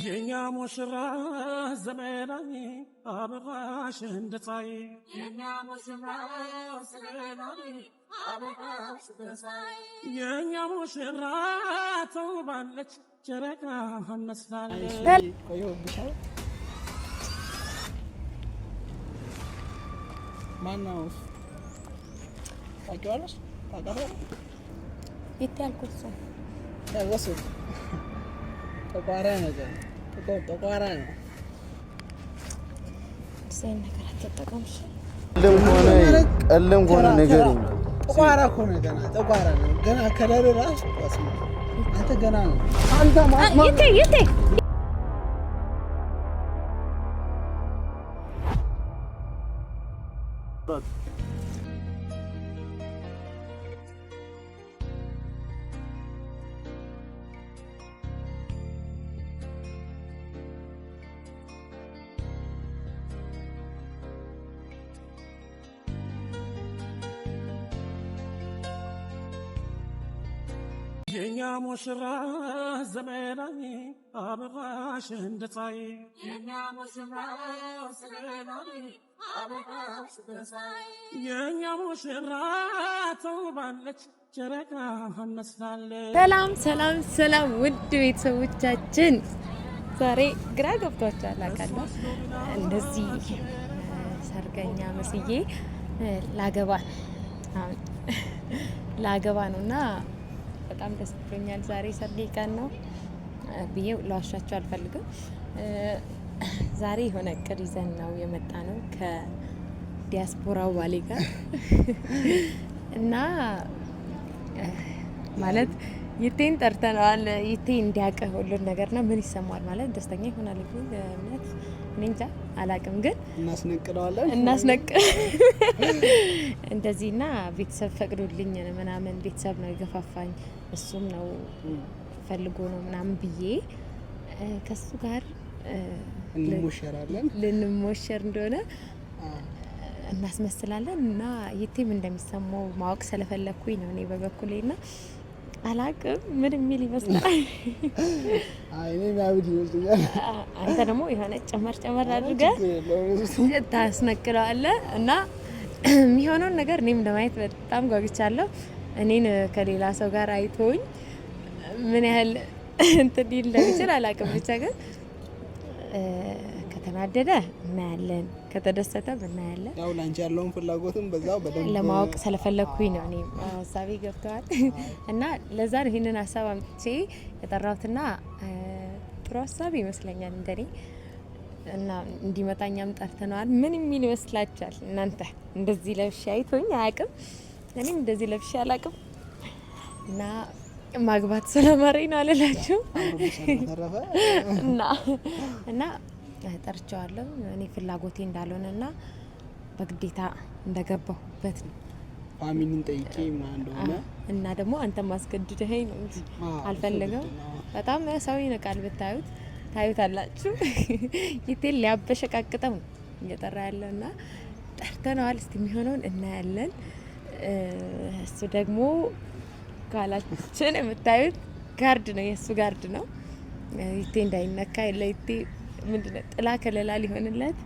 የኛ ሙሽራ ዘመናዊ አበባሽ እንደ ፀሐይ፣ የኛ ሙሽራ ተውባለች ጨረቃ መስላለች። ቆየሁብሻል። ማነው? ታውቂዋለሽ? ታውቃለህ? የት ያልኩት ሰው ወሱ ጠቋራ ነገር ጠቋራ ነው። እንደዚህ ዓይነት ነገር አትጠቀም። እሺ? ቀለም ሆነ ንገረኝ። ጠቋራ እኮ ነው፣ ገና ጠቋራ ነው። ገና ከለር ራሱ አንተ ገና ነው። አንተ ይቴ ይቴ የኛ ሙሽራ ዘመናዊ አበባሽ እንደ ፀሐይ፣ የኛ ሙሽራ ተውባለች ጨረቃ መስላለች። ሰላም ሰላም ሰላም፣ ውድ ቤተሰቦቻችን ዛሬ ግራ ገብቷችኋል አውቃለሁ። እንደዚህ ሰርገኛ መስዬ ላገባ አሁን ላገባ ነው እና በጣም ደስ ብሎኛል። ዛሬ ሰርጌ ቀን ነው ብዬ ለዋሻቸው አልፈልግም። ዛሬ የሆነ እቅድ ይዘን ነው የመጣ ነው ከዲያስፖራው ባሌ ጋር እና ማለት ይቴን ጠርተነዋል። ይቴ እንዲያውቅ ሁሉን ነገር ነው ምን ይሰማዋል ማለት ደስተኛ ይሆናል የሚል እምነት እኔ እንጃ አላቅም፣ ግን እናስነቅለዋለን እናስነቅ እንደዚህና ቤተሰብ ፈቅዶልኝ ምናምን ቤተሰብ ነው የገፋፋኝ እሱም ነው ፈልጎ ነው ምናምን ብዬ ከሱ ጋር እንሞሸራለን። ልንሞሸር እንደሆነ እናስመስላለን እና ይቴም እንደሚሰማው ማወቅ ስለፈለግኩኝ ነው እኔ በበኩሌ ና አላቅም ምን የሚል ይመስላል። አይ እኔ የሚያብድ ይመስለኛል። አንተ ደግሞ የሆነ ጨመር ጨመር አድርገህ ታስነቅለዋለህ እና የሚሆነውን ነገር እኔም ለማየት በጣም ጓጉቻለሁ። እኔን ከሌላ ሰው ጋር አይቶኝ ምን ያህል እንትን ሊል እንደሚችል አላቅም። ብቻ ግን ከተናደደ እናያለን፣ ከተደሰተም እናያለን። ያው ላንቺ ያለውን ፍላጎትም በዛው በደንብ ለማወቅ ስለፈለግኩኝ ነው። እኔ ሀሳቤ ገብተዋል እና ለዛ ነው ይህንን ሀሳብ አምጥቼ የጠራሁትና ጥሩ ሀሳብ ይመስለኛል እንደኔ እና እንዲመጣ እኛም ጠርተነዋል። ምን የሚል ይመስላችኋል እናንተ? እንደዚህ ለብሼ አይቶኝ አያውቅም። እኔም እንደዚህ ለብሼ አላውቅም እና ማግባት ስለማረኝ ነው አልላችሁ ተረፈ እና ጠርቼዋለሁ። እኔ ፍላጎቴ እንዳልሆነ እና በግዴታ እንደገባሁበት ነው family ን ጠይቄ ምናምን እንደሆነ እና ደግሞ አንተ ማስገድደኸኝ ነው እንጂ አልፈልግም። በጣም ሰው ይንቃል። ብታዩት ታዩታላችሁ። ይቴን ሊያበሸቃቅጠው ነው እየጠራ ያለው እና ጠርተነዋል። እስቲ የሚሆነውን እናያለን። እሱ ደግሞ ካላችን የምታዩት guard ነው፣ የእሱ guard ነው። ይቴ እንዳይነካ ለይቴ ምንድነው ጥላ ከለላ ሊሆንለት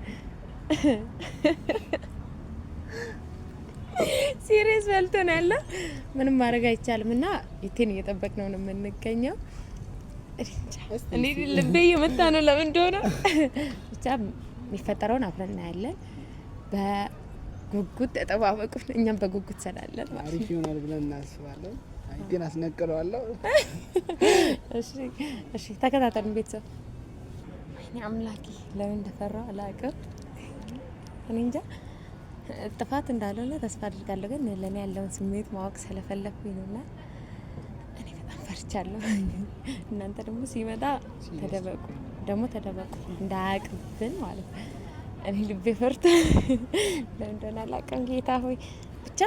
serious በልቶ ነው ያለው። ምንም ማድረግ አይቻልም። እና ይቴን እየጠበቅ ነው ነው የምንገኘው። እኔ ልቤ እየመታ ነው ለምን እንደሆነ ብቻ የሚፈጠረውን አብረን እናያለን። በጉጉት ተጠባበቁን። እኛም በጉጉት ስላለን ማለት አሪፍ ይሆናል ብለን እናስባለን። ግን አስነቅለዋለሁ። እሺ፣ እሺ፣ ተከታተሉን ቤተሰብ። ወይኔ አምላኬ ለምን እንደፈራው አላውቅም። እኔ እንጃ ጥፋት እንዳልሆነ ተስፋ አድርጋለሁ፣ ግን ለእኔ ያለውን ስሜት ማወቅ ስለፈለግኩኝ ነውና እኔ በጣም ፈርቻለሁ። እናንተ ደግሞ ሲመጣ ተደበቁ፣ ደግሞ ተደበቁ እንዳያውቅብን ማለት ነው። እኔ ልቤ ፈርቶ ለምን እንደሆነ አላውቅም። ጌታ ሆይ ብቻ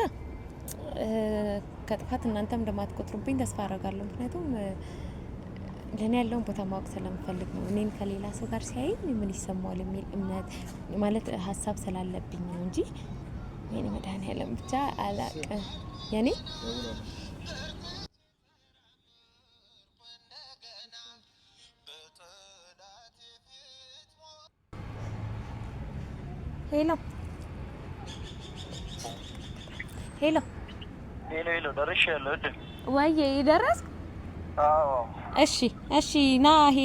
ከጥፋት እናንተም እንደማትቆጥሩብኝ ተስፋ አደርጋለሁ። ምክንያቱም ለእኔ ያለውን ቦታ ማወቅ ስለምፈልግ ነው። እኔን ከሌላ ሰው ጋር ሲያይኝ ምን ይሰማዋል የሚል እምነት ማለት ሀሳብ ስላለብኝ ነው እንጂ ወይኔ መድኃኒዓለም ብቻ አላቅም የኔ Hello hello Hello hello፣ ደርሻለሁ። እድል ወይ ደረስክ? አዎ። እሺ እሺ፣ ና ይሄ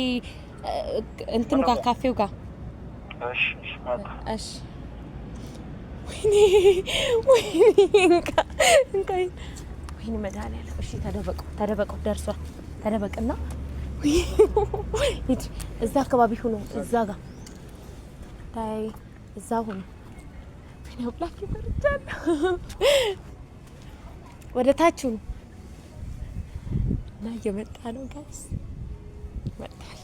እንትኑ ጋር ካፌው ጋር። እሺ እሺ፣ መጣሁ። እሺ። ወይኔ ወይኔ፣ እንካ እንካ፣ ወይኔ መድኃኒዓለም። እሺ ተደበቁ ተደበቁ፣ ደርሷል። ተደበቅና ሂድ። እዛ አካባቢ ሁኑ፣ እዛ ጋር ታይ፣ እዛ ሁኑ። ወይኔ አምላኬ ፈርቻለሁ። ወደ ታች ሁኑ እና እየመጣ ነው guys፣ መጣል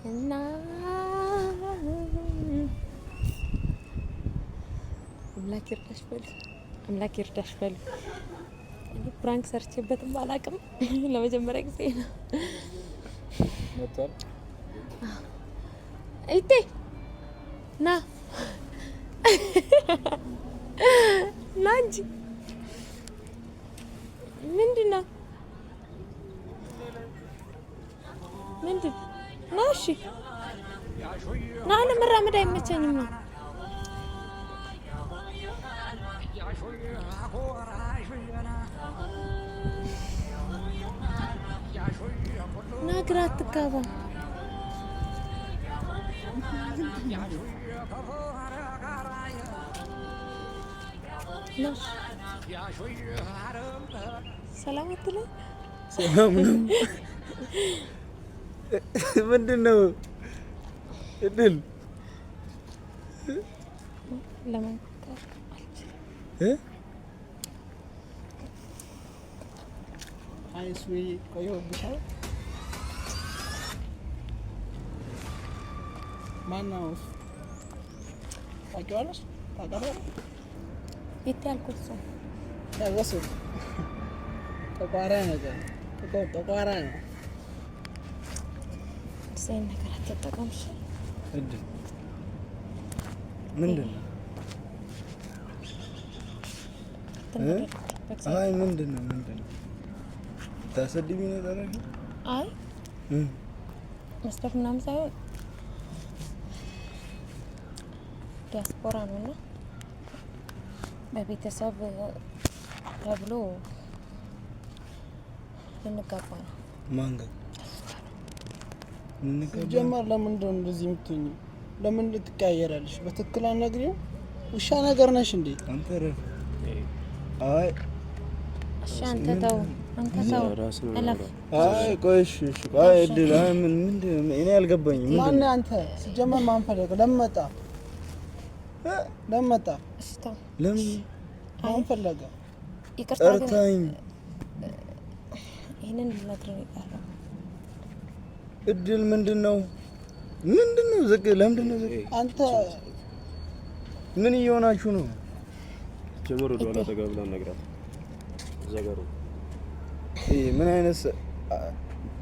እና አምላክ ይርዳሽ በሉ፣ አምላክ ይርዳሽ በሉ። እኔ prank ሰርቼበትም አላውቅም፣ ለመጀመሪያ ጊዜ ነው። መጥቷል። ኢቴ ና ና እንጂ ምንድን ነው ምንድን ና? እሺ ና፣ ለመራመድ አይመቸኝም ነው። ና፣ ግራ አትጋባ። ና ሰላም አትለኝ? ሰላም ነው። ምንድን ነው እድል? ለመንገር አልችልም። እ? አይ እሱ ቆየሁብሻል። ማነው እሱ? ታውቂዋለሽ? ታውቃለህ? የት ያልኩት እሱ ነው። ያወሱ ጠቋራ ነገር ጥቁር ጠቋራ ነው። እንደዚህ አይነት ነገር አትጠቀም። እሺ? እድል ምንድን ነው? አትናደድ። በእግዚአብሔር። አይ ምንድን ነው ምንድን ነው? ታሰድቢኝ ነው የጠራሽኝ? አይ እ? መስደብ ምናምን ሳይሆን ዲያስፖራ ነው እና በቤተሰብ ተብሎ ልንጋባ ነው። ማን ጋር እንጋባ? ሲጀመር ለምንድን ነው እንደዚህ የምትሆኚው? ለምን ትቀያየራለሽ? በትክክል አልነግሪውም። ውሻ ነገር ነሽ እንዴ? አንተ ረፍ። አይ እሺ አንተ ተው፣ አንተ ተው፣ እለፍ። አይ ቆይ እሺ እሺ ቆይ እድል አይ ምን ምንድን ነው? እኔ አልገባኝም። ምንድን ማን ነው? አንተ? ሲጀመር ማን ፈለገ? ለምን መጣ? ለምን መጣ? እሺ ተው፣ ለምን ማን ፈለገ? ይቅርታ ግን ጠርታኝ? ይህንን ልነግርህ ነው የጠራሁት። እድል ምንድን ነው ምንድን ነው? ዝቅ ለምንድን ነው ዝቅ? አንተ ምን እየሆናችሁ ነው? ጀመር ወደ ኋላ ጠጋ ብላ ነግራት እዛ ጋር ነው። ይሄ ምን አይነት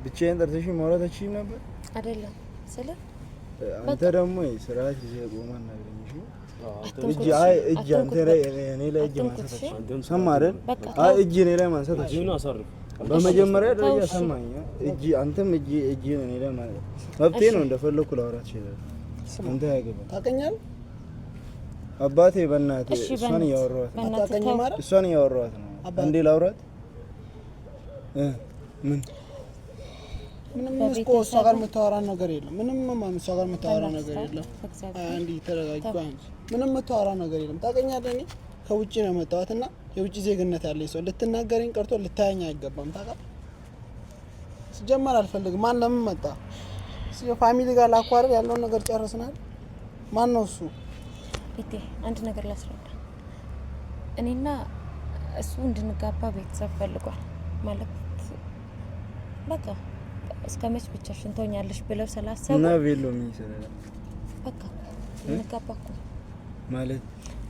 ብቻዬን ጠርተሽኝ ማውራት አትችይም ነበር? አይደለም ስለ አንተ ደግሞ ይሄ ስርዓት ይዘህ ቆመህ አናግረኝ። እሺ? አትንኩት፣ እጅ አይ እጅ አንተ አትንኩት፣ ላይ በቃ እኔ ላይ እጅ አትንኩት፣ ማንሳት እሺ? አትችልም። ሰማህ አይደል? በቃ አይ ተው። እጅ እኔ ላይ ማንሳት አትችልም። እጅህን አሳርፍ። በመጀመሪያ ተው፣ ደረጃ እሺ። ሰማኝ። እጅ አንተም እጅ እጅህን እኔ ላይ ማለት መብቴ ነው። እንደፈለኩ ላውራት እችላለሁ። አንተ አያገባህም። ታውቀኛለህ? አባቴ በእናትህ እሺ፣ እሷን በእናትህ እያወራኋት ነው። በእናትህ አታውቀኝም ተው። አይደል? እሷን እያወራኋት ነው። አባቴ። አንዴ ላውራት እ ምን ምንም እኮ እሷ ጋር የምታወራ ነገር የለም። ምንም እሷ ጋር የምታወራ ነገር የለም። በእግዚአብሔር አይ አንዴ ተረጋጊ። አንቺ ምንም የምታወራ ነገር የለም። ታውቀኛለህ? እኔ ከውጭ ነው የመጣሁት እና የውጭ ዜግነት ያለኝ ሰው ልትናገረኝ ቀርቶ ልታየኝ አይገባም። ታውቃለህ? ሲጀመር አልፈልግም። ማን ለምን መጣ? Family ጋር ላኳረር ያለውን ነገር ጨርስናል። ማን ነው እሱ? ኢቴ አንድ ነገር ላስረዳ። እኔና እሱ እንድንጋባ ቤተሰብ ፈልጓል። ማለት በቃ እስከ መች ብቻሽን ትሆኛለሽ ብለው ስላሰቡ እና ቬሎ ምን ይሰራል በቃ ልንጋባ እኮ ማለት?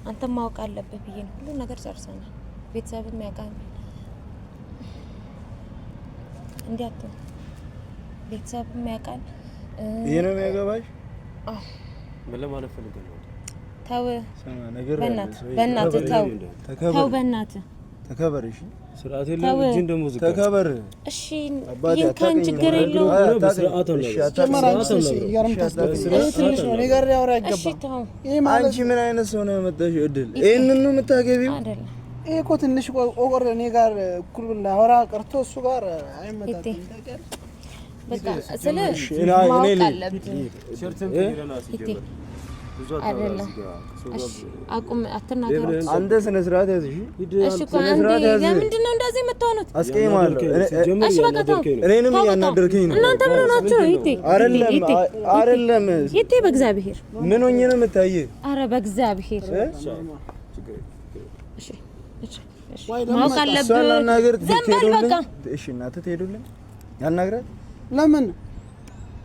አንተም ማወቅ አለብህ ብዬ ነው። ሁሉ ነገር ጨርሰናል። ቤተሰብም ያውቃል። እንዲህ አትሁን። ቤተሰብም ያውቃል። ይሄ ነው የሚያገባሽ? ምን ለማለት ፈልገህ ነው? ተው ስማ ነገር በእናትህ በእናትህ ተው ተው ተከበር በእናትህ ተከበር። እሺ ስርዓት የለም። እጅን ደግሞ ዝቅ ተከበር። እሺ ይንካን፣ ችግር የለውም። ትንሽ ነው። እኔ ጋር ሊያወራ አይገባም። አንቺ ምን አይነት ሰው ነው ያመጣሽው? እድል ይሄንን ነው የምታገቢው? ይሄ እኮ ትንሽ ቆቆር እኔ ጋር እኩል ላወራ ቀርቶ እሱ ጋር አይመጣም። በቃ ስለ ማወቅ አለብን። አይደለም አቁም፣ አትናገሩት። አንተ ስነ ስርዓት ያዝ። እሺ ለምንድን ነው እንደዚህ የምትሆኑት? አስቀይማለሁ። እሺ በቃ ተው። እኔንም እያናደርከኝ ነው። እናንተ ምን ሆናችሁ ነው? ይቴ አይደለም ይቴ፣ በእግዚአብሔር ምን ሆኜ ነው የምታየህ? ኧረ በእግዚአብሔር እሺ፣ እሺ፣ እሺ፣ ማወቅ አለብህ። ዘን በል በቃ። እሺ እናትህ ትሄዱልኝ ያናግራት። ለምን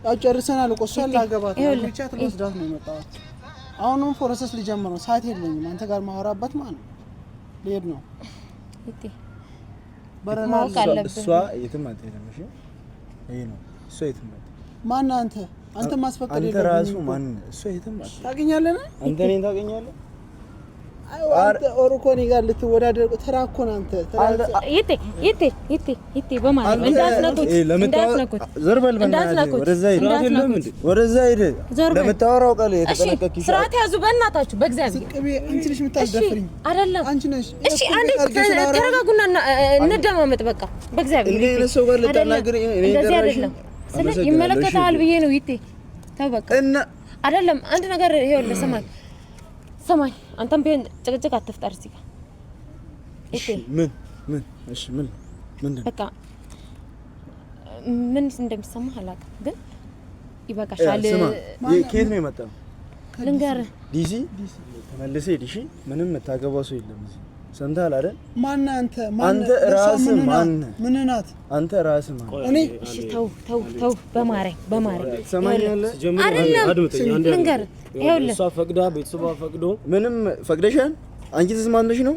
ያው ጨርሰናል እኮ እሷን ላገባት ነው ብቻ ትወስዳት ነው የመጣሁት። አሁንም process ሊጀምር ነው። ሰዓት የለኝም አንተ ጋር ማወራበት ማለት ነው። ልሄድ ነው። ማወቅ አለብህ። እሷ የትም አትሄድም። እሺ ይሄ ነው። እሷ የትም አትሄድም። ማነህ አንተ? አንተ ማስፈቀድ አንተ ራሱ ማን? እሷ የትም አትሄድም። ታገኛለህ? አንተ እኔን ታገኛለህ? አንተ ኦር እኮ እኔ ጋር ልትወዳደር ተራ እኮ ነህ አንተ። ይቴ ይቴ ይቴ ይቴ በማለት እንዳትነኩት፣ እንዳትነኩት፣ ዞር በል በእናትህ። ወደዛ ሂድ፣ ወደዛ ሂድ። ለምታወራው ቃል የተጠነቀቅሽ ስርዓት ያዙ በእናታችሁ፣ በእግዚአብሔር። ቅቤ አንቺ ነሽ የምታስደፍሪኝ። አይደለም አንቺ ነሽ። እሺ አንዴ ተረጋጉና እንደማመጥ በቃ በእግዚአብሔር። እንዲህ አይነት ሰው ጋር ልታናግረኝ እኔ እንደዚህ አይደለም ስለ ይመለከታል ብዬ ነው። ይቴ ተው በቃ አይደለም። አንድ ነገር ይኸውልህ፣ ስማኝ ስማኝ፣ አንተም ቢሆን ጭቅጭቅ አትፍጠር እዚህ ጋር። እሺ ምን ምን እሺ ምን ምንድን በቃ ምን እንደሚሰማህ አላውቅም፣ ግን ይበቃሻል። ስማ፣ ከየት ነው የመጣው? ልንገርህ፣ ዲሲ ተመልሰህ ሂድ። እሺ ምንም የምታገባው ሰው የለም እዚህ። ሰምተሃል አይደል? ማነህ አንተ? አንተ ራስህ ማነህ? ምን ናት? አንተ ራስህ ማነህ? እኔ እሺ ተው ተው ተው፣ በማርያም በማርያም ትሰማኛለህ? አይደለም ልንገርህ፣ ይኸውልህ እሷ ፈቅዳ ቤተሰቧ ፈቅዶ ምንም ፈቅደሻል? አንቺ ተስማምተሽ ነው?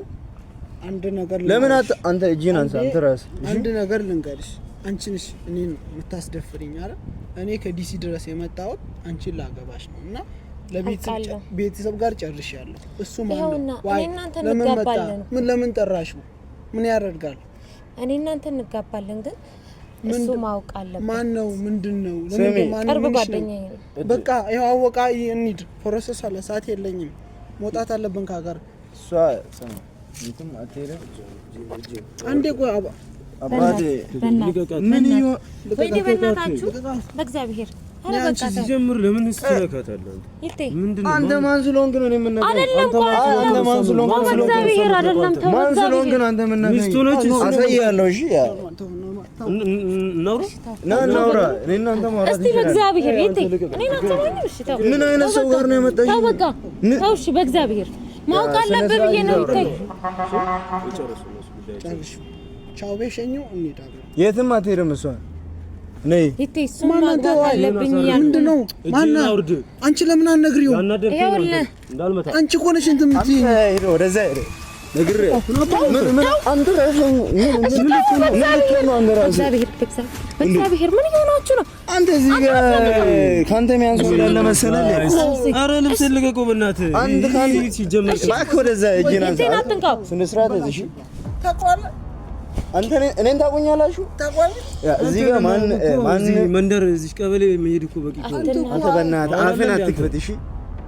አንድ ነገር ለምን አንተ እጅህን አንሳ። አንተ ራስህ አንድ ነገር ልንገርሽ፣ አንቺ ነሽ እኔን የምታስደፍሪኝ አይደል? እኔ ከዲሲ ድረስ የመጣሁት አንቺን ላገባሽ ነው እና ለቤተሰብ ጋር ጨርሻለሁ። እሱ ማን ነው? ለምን መጣ? ምን ለምን ጠራሽው? ምን ያደርጋል? እኔ እናንተ እንጋባለን፣ ግን እሱ ማወቅ አለበት። ማን ነው? ምንድን ነው? ቅርብ ጓደኛዬ ነው። በቃ ይኸው አወቃ። እንሂድ። process አለ። ሰዓት የለኝም። መውጣት አለብን ከሀገር። እሷ ስማ፣ የትም አትሄድም። አንዴ ቆይ አባቴ ምን ይሆን? ወይኔ በእናታችሁ በእግዚአብሔር ሲጀምር ለምን ስትነካታለህ? አንተ ማን ስለሆንክ ነው የምነካው? አይደለም አንተ ማን ስለሆንክ ነው? በእግዚአብሔር አይደለም። ተው ማን ስለሆንክ ነው አንተ የምነካኝ? ሚስቱ ነች። አሳይሃለሁ። እሺ እናውራ ና እናውራ። እኔ እና አንተ ማውራት እስቲ በእግዚአብሔር ይቴ እኔን አትሰማኝም? እሺ ተው። ምን አይነት ሰው ጋር ነው የመጣሽ? ተው በቃ ተው። እሺ በእግዚአብሔር ማወቅ አለብህ ብዬ ነው። ይቴ ቻው ቤት ሸኘው። እንሄዳለን። የትም አትሄድም እሷ ነይ ይቴ እሱን ማግባት አለብኝ እያልኩ ምንድን ነው? ማነህ አንቺ? ለምን አትነግሪውም? ይኸውልህ አንቺ እኮ ነሽ እንትን የምትይኝ። ወደዛ ሂድ ነግሬህ። ምን አንተ ራስህ ምን ልትሆን ነው? አንተ ራስህ በእግዚአብሔር ምን እየሆናችሁ ነው? አንተ እዚህ ጋር ከአንተ የሚያንስ ወንድ አለ መሰለህ? ኧረ ልብስህን ልቀቀው በእናትህ። አንተ ሲጀመር እባክህ ወደዛ እጅህን አንሳ። ይቴን አትንካው። ስነ ስርዓት ያዝ። እሺ አንተ እኔን ታውቁኛላችሁ? እዚህ ጋር ማን ማን መንደር እዚህ ቀበሌ መሄድ እኮ በቂ እኮ ነው። አንተ በእናትህ አፍህን አትክፈት። እሺ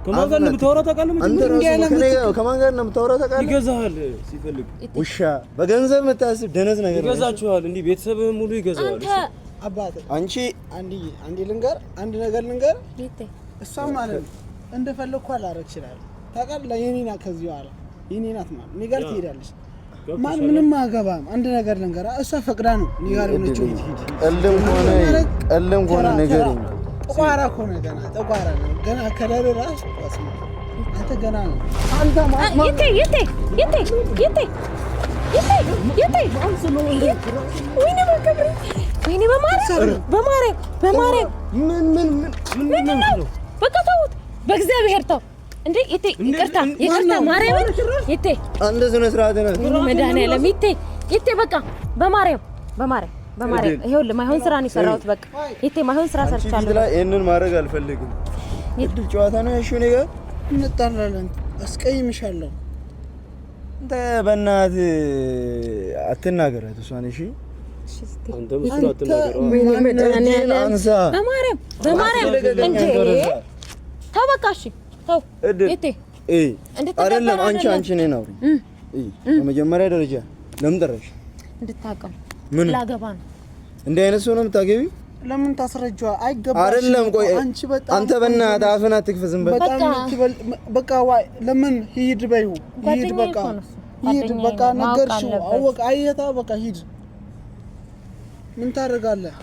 ከማን ጋር እንደምታወራ ታውቃለህ? አንተ ራስህ ከማን ጋር እንደምታወራ ታውቃለህ? ይገዛሃል ሲፈልግ ውሻ በገንዘብ የምታስብ ደነዝ ነገር ነው። ይገዛችኋል። እንዲህ ቤተሰብህን ሙሉ ይገዛዋል። አንተ አባቴ አንቺ አንድ አንድ ልንገር፣ አንድ ነገር ልንገር። ይቴ እሷ ማለት ነው እንደፈለግኩ አላደርግ እችላለሁ። ታውቃለህ፣ የኔ ናት። ከዚህ በኋላ የኔ ናት ማለት እኔ ጋር ትሄዳለች። ማን ምንም አገባም። አንድ ነገር ልንገር፣ እሷ ፈቅዳ ነው እኔ ጋር የሆነችው። ቀልድም ከሆነ ቀልድም ከሆነ ንገረኝ። ጠቋራ እኮ ነው ገና ጠቋራ ነው ገና ከለር ራሱ አንተ ገና ነው አንተ ይቴ ይቴ ይቴ ይቴ ይቴ ይቴ ወይኔ በክብሬ ወይኔ በማርያም በማርያም በማርያም ምን ምን ምን ምንድን ነው? በቃ ተውት፣ በእግዚአብሔር ተው። እንዴ ይቴ ይቅርታ ይቅርታ፣ ማርያምን ይቴ አንተ ስነ ስርዓት ነህ። መድኃኒዓለም ይቴ ይቴ በቃ በማርያም በማርያም በማርያም ይኸውልህ፣ ማይሆን ስራ ነው የሰራሁት። በቃ ይቴ ማይሆን ስራ አንቺ ፊት ሰርቻለሁ። ላይ ይሄንን ማድረግ አልፈልግም። እድል ጨዋታ ነው ያልሽው እኔ ጋር እንጣላለን፣ አስቀይምሻለሁ። አንተ በእናትህ አትናገራት እሷን። እሺ አንተም እሱን አትናገረው። አንሳ። በማርያም በማርያም እንዴ ተው በቃ እሺ ተው። ይቴ አይደለም አንቺ አንቺ እኔን አውሪኝ። በመጀመሪያ ደረጃ ለምን ጠራሽ? እንድታውቀው ላገባ ነው። እንዲህ አይነት ሰው ነው የምታገቢው? ለምን ታስረጂዋ? አይገባሽም። አይደለም ቆይ አንቺ በጣም አንተ በእናትህ አፍህን አትክፈት። ዝም በል በቃ። ዋይ ለምን ሂድ በይው፣ ሂድ በቃ ሂድ በቃ ነገርሽው፣ አወቅ አየታ በቃ ሂድ። ምን ታደርጋለህ?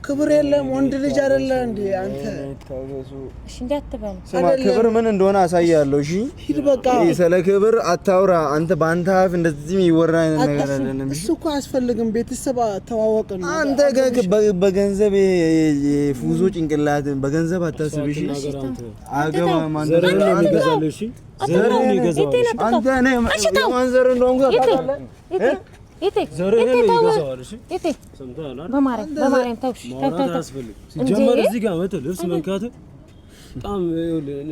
ክብር የለም። ወንድ ልጅ አይደለ እንዴ አንተ? እሺ እንዳትበል። ስማ ክብር ምን እንደሆነ አሳያለሁ። እሺ ሂድ በቃ። ስለ ክብር አታውራ አንተ። በአንተ አፍ እንደዚህ የሚወራ አይነት ነገር አይደለም። እሱ እኮ አያስፈልግም። ቤተሰብ ተዋወቅን። አንተ በገንዘብ ፉዞ ጭንቅላትን በገንዘብ አታስብ። እሺ አገባም አንተ አንተ እኔ የማን ዘር እንደሆንኩ ታውቃለህ? ሲጀመር እዚህ ጋር መተህ ልብስ መንካት በጣም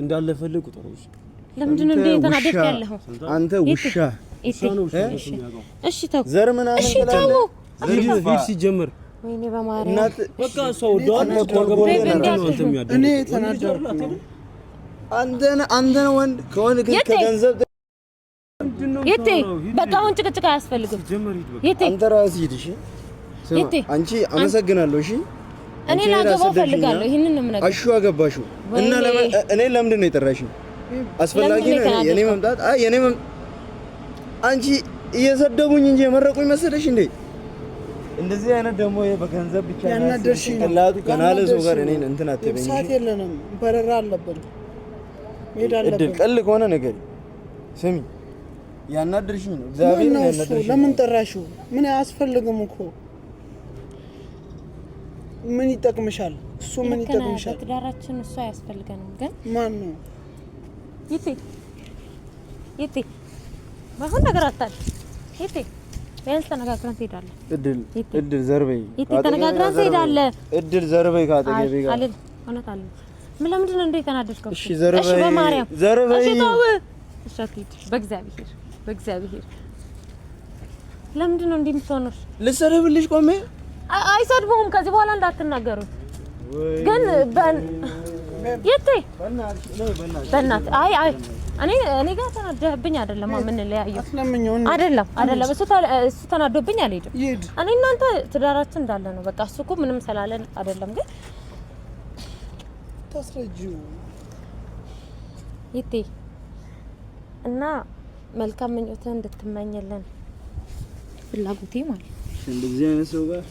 እንዳለፈልህ ቁጠረው። ለምንድን ነው እንደ የተናደድክ ያለኸው? አንተ ውሻ። እሺ ተው፣ ዘር ምናምን እሺ ተው፣ ሂድ ሲጀመር ወይኔ በማርያም በቃ እሷ ወደዋለች። እኔ ተናደድኩ ነው። አንተ ወንድ ከወንድ ከገንዘብ ይቴ በቃ አሁን ጭቅጭቅ አያስፈልግም። ይቴ አንተ ራስህ ሂድ። እሺ አንቺ አመሰግናለሁ። እሺ እኔ ላገባው እፈልጋለሁ። ይሄንን ነው የምነግርህ። አሹ አገባሽው እና እኔ ለምንድን ነው የጠራሽኝ? አስፈላጊ ነው የኔ መምጣት? አይ የኔ አንቺ እየሰደቡኝ እንጂ የመረቁኝ መሰለሽ እንዴ? እንደዚህ አይነት ደግሞ በገንዘብ ብቻ ያናደርሽኝ ነው። ጭንቅላቱ ከናለ ሰው ጋር እኔን እንትን አትበኝ። ሰዓት የለንም፣ በረራ አለብን፣ መሄድ እድል አለብን። ቀል ከሆነ ነገር ስሚ፣ ያናደርሽኝ ነው እግዚአብሔር ነው እሱ። ያናደርሽኝ። ለምን ጠራሽው? ምን አያስፈልግም እኮ ምን ይጠቅምሻል? እሱ ምን ልክ ነህ። ይጠቅምሻል? በትዳራችን እሱ አያስፈልገንም። ግን ማን ነው ይቴ ይቴ ባሁን ነገር አታል ይቴ ቢያንስ ተነጋግረን ትሄዳለህ። እድል እድል ዘርበይ ይቴ ተነጋግረን ትሄዳለህ። እድል ዘርበይ ካጠገቤ ጋር አልል እውነት አልል። ምን ለምንድን ነው እንደ የተናደድከው? እሺ ዘርበይ በማርያም ዘርበይ እሺ ተው። እሺ አትሂድ። በእግዚአብሔር በእግዚአብሔር ለምንድን ነው እንዲህ የምትሆነው? ልሰደብልሽ ቆሜ አይሰድቡህም። ከዚህ በኋላ እንዳትናገሩት ግን ይቴ በእናትህ አይ አይ እኔ እኔ ጋር ተናደህብኝ አይደለም የምንለያየው። አትለምኚው። አይደለም አይደለም፣ እሱ እሱ ተናዶብኝ አልሄድም። እኔ እናንተ ትዳራችን እንዳለ ነው። በቃ እሱ እኮ ምንም ስላለን አይደለም። ግን ታስረጂው ይቴ እና መልካም ምኞትህን እንድትመኝልን ፍላጎቴ ማለት እንደዚህ አይነት ሰው ጋር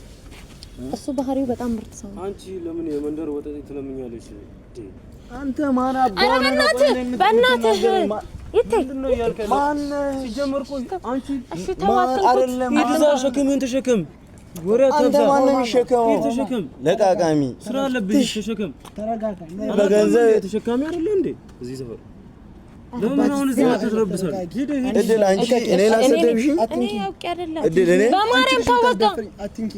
እሱ ባህሪው በጣም ምርጥ ሰው ነው። አንቺ ለምን የመንደር ወጠጤ ትለምኛለሽ? አንተ ማን አባ ኧረ በእናትህ በእናትህ ይቴ ማን ሲጀመር እኮ አንቺ እሺ ተው አትንኩት። አይደለም ሂድ እዛ ሸክምህን ተሸከም። ወሬ አንተ አታብዛ። ማን ነው የሚሸከመው? ሂድ ተሸከም። ለቃቃሚ ስራ አለብህ። ሂድ ተሸከም። ተረጋጋ። በገንዘብ ተሸካሚ አይደለ እንዴ እዚህ ሰፈር? ለምን አሁን እዚህ ትረብሳለህ? ሂድ ሂድ። እድል አንቺ እኔ ላሰደብሽኝ እኔ አውቄ አይደለም እድል እኔ በማርያም ተው በቃ አትንኪ።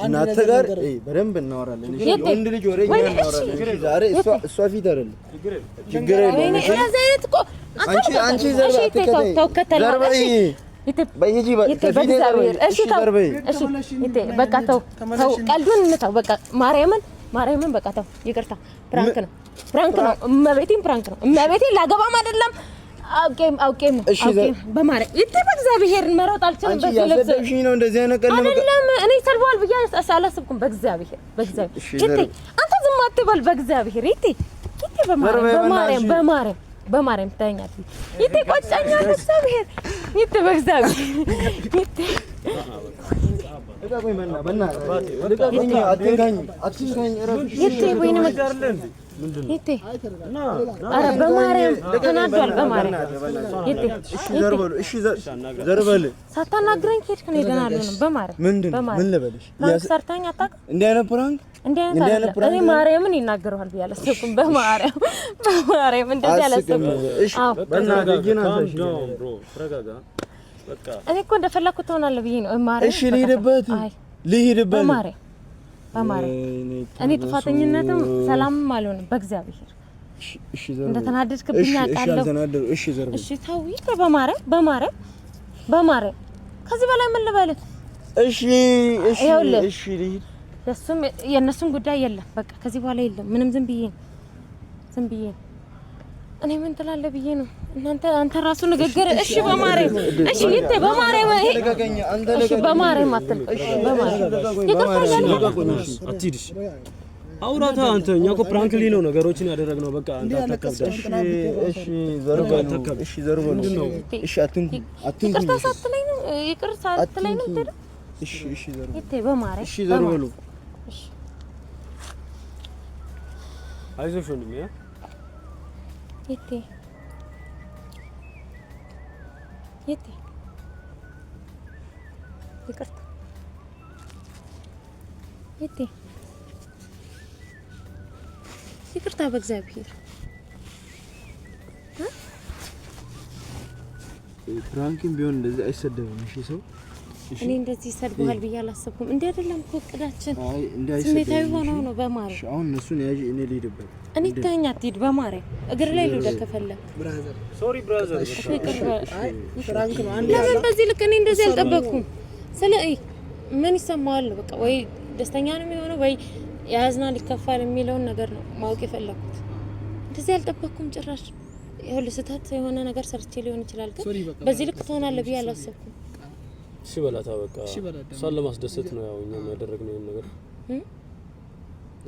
እናንተ ጋር በደንብ እናወራለን። እሺ ወንድ ልጅ ወሬ እኛ እናወራለን። እሺ ዛሬ እሷ ፊት አይደለም ችግር የለውም። ወይኔ እንደዚህ አይነት እኮ አንቺ አንቺ ዘርበይ አትከተይ። ዘርበይ በይ ሂጂ ከፊቴ ዘርበይ። እሺ ዘርበይ። እሺ ይቴ በቃ ተው ተው፣ ቀልዱን እንተው በቃ ማርያምን ማርያምን በቃ ተው። ይቅርታ prank ነው prank ነው። እመቤቴን prank ነው። እመቤቴን ላገባም አይደለም አውቄም አውቄም አውቄም በማርያም ይቴ በእግዚአብሔር መሮጥ አልችልም። አንቺ በዚህ ልብስ እያሰደብሽኝ ነው እንደዚህ አይነት ቀልድ አይደለም። እኔ ሰድበዋል ብዬ አላሰብኩም። በእግዚአብሔር በእግዚአብሔር ይቴ አንተ ዝም አትበል። በእግዚአብሔር ይቴ ይቴ በማርያም በማርያም በማርያም በማርያም ትተኛለህ። ይቴ ቆጨኛል። በእግዚአብሔር ይቴ በእግዚአብሔር ይቴ ልቀቁኝ፣ በእናትህ ልቀቁኝ። አትንካኝ አትንካኝ። እረፍ። ይቴ ወይኔ ይቴ ኧረ በማርያም ተናዷል። በማርያም ይቴ እሺ ዘር በሉ። እሺ ዘር በል። ሳታናግረኝ ከሄድክ እኔ ደህና አልሆንም። በማርያም ምንድን ነው ምን ልበልሽ? prank ሰርተኸኝ አታውቅም? እንዲህ አይነት prank እንዲህ አይነት አይደለም። እኔ ማርያምን ይናገረዋል ብዬ አላሰብኩም። በማርያም በማርያም እንደዚህ አላሰብኩም። እሺ በእናትህ እጅህን አንሳሽ። ተረጋጋ። በቃ እኔ እኮ እንደፈለኩ ትሆናለህ ብዬ ነው። ማርያም እሺ ልሂድበት ልሂድበት። በማርያም በማርያም እኔ ጥፋተኝነትም ሰላምም አልሆንም። በእግዚአብሔር እሺ ዘር እንደተናደድክብኝ አውቃለሁ። እሺ ዘር እሺ ተው ይቅር። በማርያም በማርያም በማርያም ከዚህ በላይ ምን ልበልህ? እሺ እሺ እሺ ልሂድ። የእሱም የእነሱም ጉዳይ የለም። በቃ ከዚህ በኋላ የለም ምንም። ዝም ብዬ ዝም ብዬ እኔ ምን ትላለህ ብዬ ነው። እናንተ አንተ ራሱ ንግግር እሺ፣ በማርያም እሺ፣ ይንተ በማርያም እሺ፣ በማርያም አትል። እሺ፣ በማርያም ይቅርታ አትሂድ። እሺ አውራታ አንተ። እኛ እኮ prankly ነው ነገሮችን ያደረግነው። በቃ አንተ አታካብዳ። እሺ ዘር በሉ። እሺ ዘር በሉ። እሺ አትንኩ፣ አትንኩ። ይቅርታ ሳትለኝ ነው ይቅር ሳትለኝ ነው የምትሄደው። እሺ እሺ ዘር በሉ። ይንተ በማርያም እሺ ዘር በሉ። እሺ አይዞሽ ወንድሜ። ይቴ ይቴ ይቅርታ ይቴ ይቅርታ በእግዚአብሔር። prank ም ቢሆን እንደዚህ አይሰደብም። እሺ ሰው እኔ እንደዚህ ይሰድቡሃል ብዬ አላሰብኩም። እንዲህ አይደለም እኮ እቅዳችን። ስሜታዊ ሆነው ነው። በማርያም አሁን እነሱን ያዥ፣ እኔ ልሂድበት። እኔ ተኛ አትሂድ። በማርያም እግር ላይ ልውደቅ ከፈለክ። Sorry brother። ለምን በዚህ ልክ እኔ እንደዚህ አልጠበቅኩም። ስለ ምን ይሰማዋል ነው በቃ ወይ ደስተኛ ነው የሚሆነው ወይ ያዝናል ይከፋል የሚለውን ነገር ነው ማወቅ የፈለኩት። እንደዚህ አልጠበቅኩም ጭራሽ። ይኸውልህ ስህተት የሆነ ነገር ሰርቼ ሊሆን ይችላል፣ ግን በዚህ ልክ ትሆናለህ ብዬ አላሰብኩም። እሺ በላታ በቃ እሷን ለማስደሰት ነው ያው እኛም ያደረግነው ይሄን ነገር።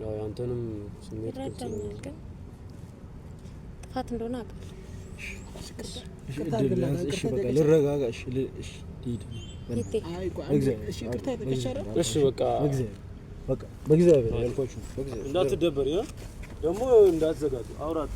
ያው ያንተንም ስሜት ግልጽ ነው፣ ይረዳኛል፣ ግን ጥፋት እንደሆነ አውቃለሁ። እሺ በቃ ልረጋጋ። እሺ እሺ ልሂድ። እሺ በቃ በቃ በእግዚአብሔር ያልኳችሁ እንዳትደበር ደግሞ እንዳትዘጋጁ አውራት።